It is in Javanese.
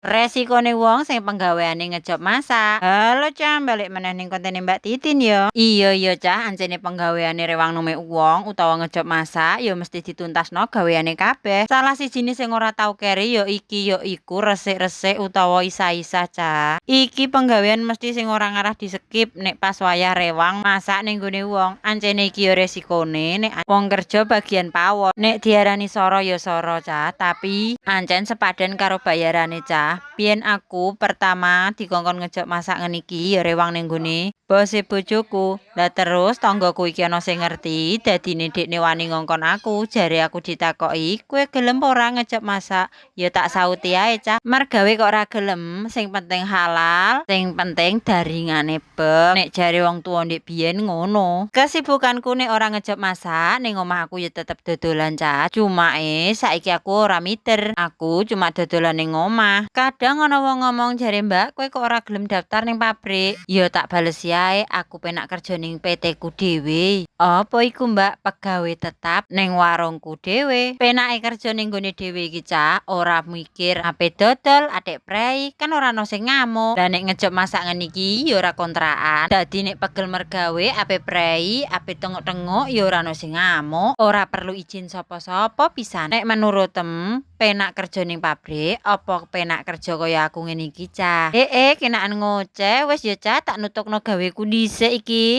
Resikone wong sing penggaweane ngejob masak. Halo, Cah, balik meneh ning kontene Mbak Titin ya. Iya iya, Cah, ancene penggaweane rewang nume wong utawa ngejob masak ya mesti dituntasno gaweane kabeh. Salah sijine sing ora tau keri ya iki, ya iku resik-resik utawa isah-isah, Cah. Iki penggawean mesti sing ora ngarah di-skip nek pas wayah rewang masak ning gone wong. Ancene iki ya resikone nek wong kerja bagian pawon. Nek diarani soro ya soro, Cah, tapi ancen sepadan karo bayarane, Cah. Biyen aku pertama dikongkon ngejob masak ngene iki ya rewang ning gone bose bojoku. Lah terus tanggaku iki ana sing ngerti, dadine dekne wani ngongkon aku, jare aku ditakoki, "Kowe gelem ora ngejob masak?" Ya tak sauti ae, Cah. Mergawe kok ora gelem, sing penting halal, sing penting daringane bek. Nek jare wong tuwa ndek biyen ngono. Kesibukanku nek ora ngejob masak, ning omah aku ya tetep dodolan, Cah. Cuma saiki aku ora miter. Aku cuma dodolan ning omah. Kadang ana wong ngomong jare, "Mbak, kowe kok ora gelem daftar ning pabrik?" Ya tak balesi ae, aku penak kerja ning PT ku dhewe. Apa iku, Mbak? Pegawe tetap ning warungku dhewe. Penake kerja ning gone dhewe iki, Cah, ora mikir ape dodol, atik prei, kan ora ana sing ngamuk. Lah nek ngejob masak ngene iki ya ora kontrakan. Dadi nek pegel mergawe, ape prei, ape tengok-tengok ya ora ana sing ngamuk. Ora perlu izin sapa-sapa pisan. Nek menurutem, penak kerja ning pabrik apa penak kerja kaya aku ngene iki, Cah? Eh, kenaan ngoceh, wis ya, Cah, tak nutukno gaweku dhisik iki.